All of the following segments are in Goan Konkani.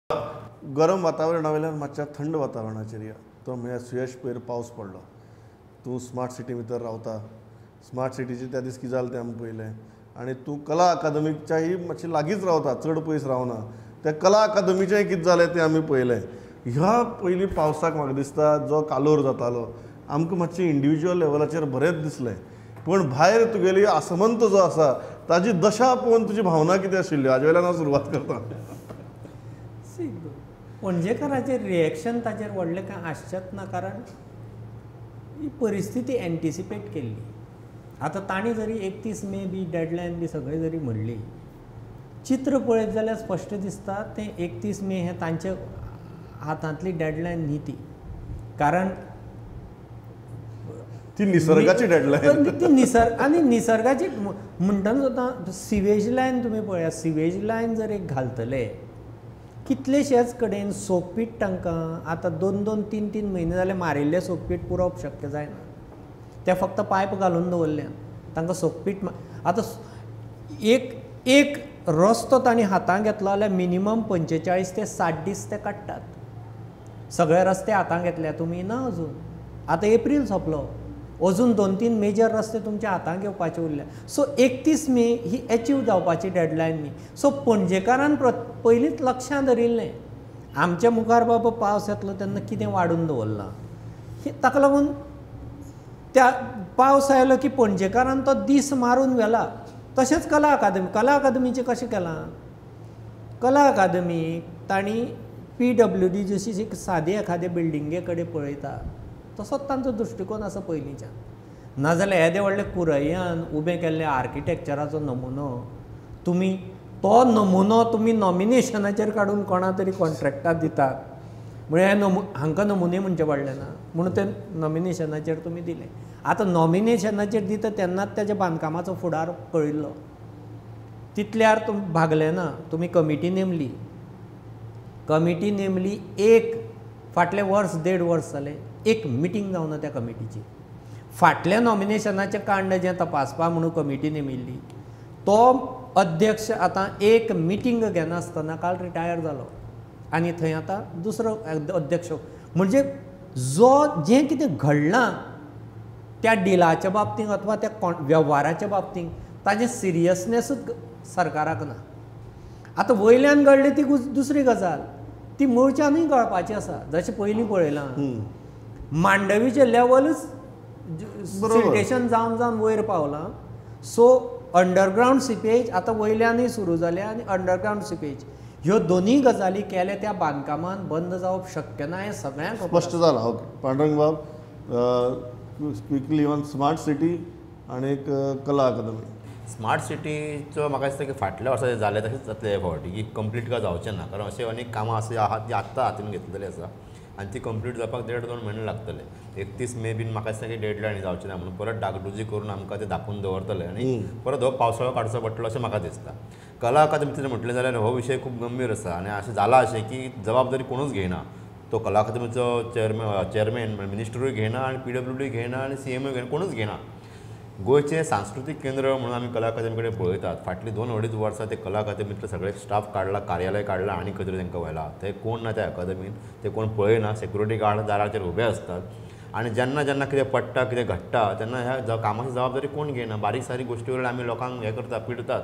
गरम वातावरणा वयल्यान मातशा थंड वातावरणाचेर या. तो म्हळ्यार सुयश, पयर पावस पडलो, तूं स्मार्ट सिटी भितर रावता. स्मार्ट सिटीचे त्या दीस कितें जालें तें आमी पळयलें आनी तूं कला अकादमीच्याय मातशें लागींच रावता, चड पयस रावना. त्या कला अकादमीचेंय कितें जालें तें आमी पळयलें. ह्या पयलीं पावसाक म्हाका दिसता जो कालोर जातालो आमकां मातशें इंडिविज्युअल लेवलाचेर बरेंच दिसलें, पूण भायर तुगेली आसमंत जो आसा ताजी दशा पळोवन तुजी भावना कितें आशिल्ली हाजे वयल्यान हांव सुरवात करता. पणजेकाराचें रिएक्शन ताचेर व्हडलें कांय आसचेंच ना, कारण ही परिस्थिती एन्टिसिपेट केल्ली. आतां तांणी जरी 31 मे बी डेडलायन बी सगळें जरी म्हणली, चित्र पळयत जाल्यार स्पश्ट दिसता तें 31 मे हें तांच्या हातांतली डेडलायन न्ही ती, कारण ती निसर्गाची डेडलायन. ती निसर्ग आनी निसर्गाची म्हणटना सुद्दां सिवेज लायन तुमी पळयात, सिवेज लायन जर एक घालतले कितलेशेच कडेन सोकपीट तांकां आतां 2-2, 3-3 म्हयने जाले मारिल्लें सोकपीट पुरोवप शक्य जायना. ते फक्त पायप घालून दवरल्यान तांकां सोकपीट. आतां एक एक रस्तो तांणी हातांत घेतलो जाल्यार मिनिमम 45 ते 60 दीस ते काडटात. सगळे रस्ते हातांत घेतल्या तुमी ना अजून, आतां एप्रील सोंपलो, अजून 2-3 मेजर रस्ते तुमच्या हातांत घेवपाचे उरल्या. सो 31 मे ही एचीव जावपाची डेडलायन न्ही. सो पणजेकारान पयलींच लक्षांत धरिल्लें आमच्या मुखार बाबा पावस येतलो तेन्ना कितें वाडून दवरलां. ताका लागून त्या पावस आयलो की पणजेकारान तो दीस मारून व्हेला. तशेंच कला अकादमी, कला अकादमीचें कशें केलां, कला अकादमीक तांणी PWD जशी सादी एखादे बिल्डिंगे कडेन पळयता तसोच तांचो दृश्टिकोन आसा पयलींच्यान. नाजाल्यार येदे व्हडले कुरैयान उबें केल्ले आर्किटेक्चराचो नमुनो तुमी तो नमुनो तुमी नॉमिनेशनाचेर काडून कोणा तरी कॉन्ट्रॅक्टाक दितात, म्हळ्यार हांकां नमुने म्हणचें पडलें ना म्हणून ते नॉमिनेशनाचेर तुमी दिले. आतां नॉमिनेशनाचेर दिता तेन्नाच ताच्या बांदकामाचो फुडार कळिल्लो, तितल्यार तुमी भागले ना. तुमी कमिटी नेमली, कमिटी नेमली एक फाटलें वर्स 1.5 वर्स जालें एक मिटींग जावना त्या कमिटीची. फाटल्या नॉमिनेशनाचें कांड जें तपासपा म्हणून कमिटी नेमिल्ली तो अध्यक्ष आतां एक मिटींग घेनासतना काल रिटायर जालो आनी थंय आतां दुसरो अध्यक्ष. म्हणजे जो जें कितें घडलां त्या डिलाच्या बाबतींत अथवा त्या वेव्हाराच्या बाबतींत ताजें सिरियसनेसूच सरकाराक ना. आतां वयल्यान घडली ती दुसरी गजाल, ती मुळच्यानूय गळपाची आसा. जशें पयलीं पळयलां मांडवीचें लेवलूच सिल्टेशन जावन जावन वयर पावलां. सो अंडरग्रावंड सिपेज आतां वयल्यानूय सुरू जाल्या आनी अंडरग्रावंड सिपेज ह्यो दोनूय गजाली केल्या त्या बांदकामान बंद जावप शक्य ना हें सगळ्यांक स्पश्ट जालां. ओके पांडुरंग बाब, क्विकली ऑन स्मार्ट सिटी आनी एक कला अकादमी. स्मार्ट सिटीचो म्हाका दिसता की फाटल्या वर्सा जालें तशेंच जातलें हे फावटी, की कंप्लीट काय जावचें ना, कारण अशें अनेक कामां आसा आहात ती आत्तां हातीन घेतलेली आसा आनी ती कंप्लीट जावपाक 1.5-2 म्हयने लागतले. 31 मे बीन म्हाका दिसता की डेडलायन जावची ना म्हणून परत डागडुजी करून आमकां ते धापून दवरतले आनी परत हो पावसाळो काडचो पडटलो अशें म्हाका दिसता. कला अकादमीचें म्हटलें जाल्यार हो विशय खूब गंभीर आसा आनी अशें जालां अशें की जबाबदारी कोणूच घेयना. तो कला अकादमीचो चेअरमॅन मिनिस्टरूय घेयना आनी PWD घेयना आनी CMूय घेयना, कोणूच घेयना. गोंयचें सांस्कृतीक केंद्र म्हणून आमी कला अकादमी कडेन पळयतात. फाटलीं 2-2.5 वर्सां ते कला अकादमींतले सगळे स्टाफ काडला, कार्यालय काडला आनी खंय तरी तांकां व्हेला. ते कोण ना त्या अकादमीन, ते कोण पळयना, सेक्युरिटी गार्ड दाराचेर उबे आसतात आनी जेन्ना जेन्ना कितें पडटा कितें घडटा तेन्ना ह्या कामाची जबाबदारी कोण घेयना. बारीक सारीक गोश्टी वयल्यान आमी लोकांक हें करता, पिडतात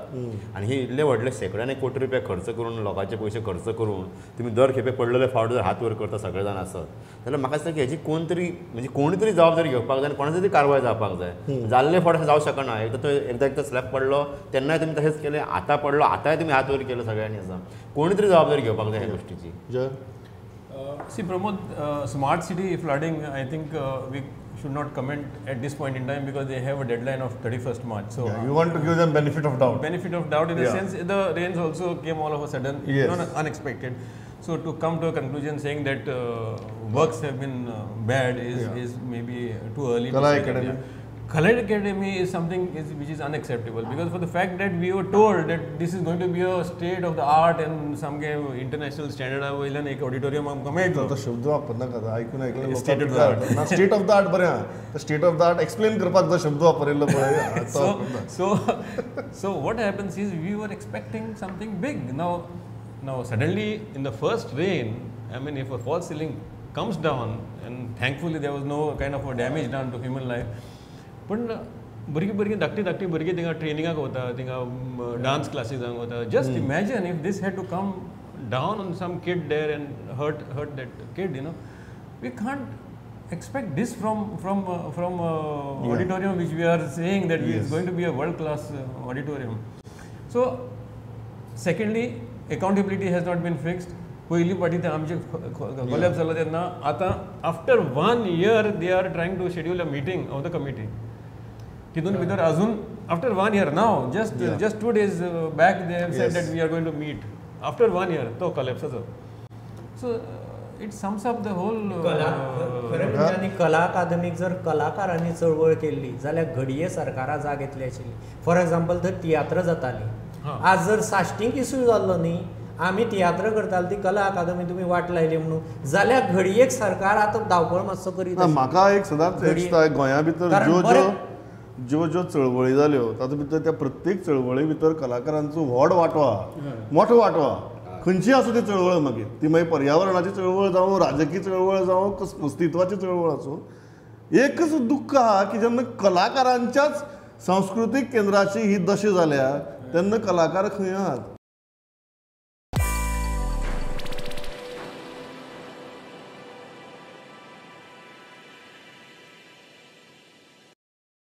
आनी ही इल्ले व्हडले शेंकड्यांनी कोटी रुपया खर्च करून, लोकांचे पयशे खर्च करून तुमी दर खेपे पडलेले फावट जर हात वयर करता सगळे जाण आसत जाल्यार म्हाका दिसता की हेजी कोण तरी म्हणजे कोणी तरी जबाबदारी घेवपाक जाय आनी कोणाची तरी कारवाय जावपाक जाय. जाल्ले फावट अशें जावं शकना. एकदां तो एकदां एकदां स्लॅब पडलो तेन्नाय तुमी तशेंच केलें, आतां पडलो आतांय तुमी हात वयर केलो सगळ्यांनी. आसा कोणी तरी जबाबदारी घेवपाक जाय ह्या गोश्टीची. See Pramod, smart city flooding, I think we should not comment at this point in time because they have a deadline of 31st March. So yeah, you want to give them benefit of doubt. Benefit of doubt in the sense the rains also came all of a sudden, yes, not unexpected. So to come to a conclusion saying that works have been bad is maybe too early. Kala Academy. Kala Academy is something which is unacceptable because for the fact that we were told that this is going to be a state of the art and some kind of international standard वयल्यान एक ऑडिटोरियम आमकां मेळटलो. तो शब्द वापरनाका, आयकून आयकून state of the art ना, स्टेट ऑफ the art बरें, state of the art explain करपाक जो शब्द वापरिल्लो पळय. So so what happens is we were expecting something big. Now Now suddenly in the first rain, I mean if a false ceiling comes down, and thankfully there was no kind of a damage done to human life, पण भुरगीं भुरगीं धाकटी धाकटी भुरगीं थिंगा ट्रेनिंगाक वता, थिंगा डान्स क्लासीसांक वता. Just imagine if this had to come down on some kid there and hurt that kid, you know. We can't expect this from auditorium which we are saying that is going to be a world class auditorium. So secondly, accountability has not been fixed. पयली पाटी ते आमचे कोलॅप्स जालो तेन्ना आतां after 1 year they are trying to schedule a meeting of the committee. तितून भितर अजून after 1 year now just 2 days back they have said that we are going to meet after 1 year तो कोलॅप्साचो. So it sums up the whole. खरें म्हणजे आनी कला अकादमीक जर कलाकारांनी चळवळ केल्ली जाल्यार घडये सरकारां जाग येतली आशिल्ली. फॉर एग्जाम्पल थंय तियात्र जाताली, आज जर साश्टीक इशू जाल्लो न्ही, आमी तियात्र करताले ती कला अकादमी तुमी वाट लायली म्हणून, जाल्यार घडयेक सरकार आतां धांवपळ मातसो करीत. म्हाका एक सदांच दिसता गोंया भितर ज्यो ज्यो ज्यो चळवळी जाल्यो तातूंत भितर त्या प्रत्येक चळवळी भितर कलाकारांचो व्हड वांटो आहा, मोठो वांटो आहा. खंयची आसूं ती चळवळ, मागीर ती मागीर पर्यावरणाची चळवळ जावं, राजकीय चळवळ जावं, अस्तित्वाची चळवळ आसूं, एकच दुख्ख आहा की जेन्ना कलाकारांच्याच सांस्कृतीक केंद्राची ही दशा जाल्या तेन्ना कलाकार खंय आहात.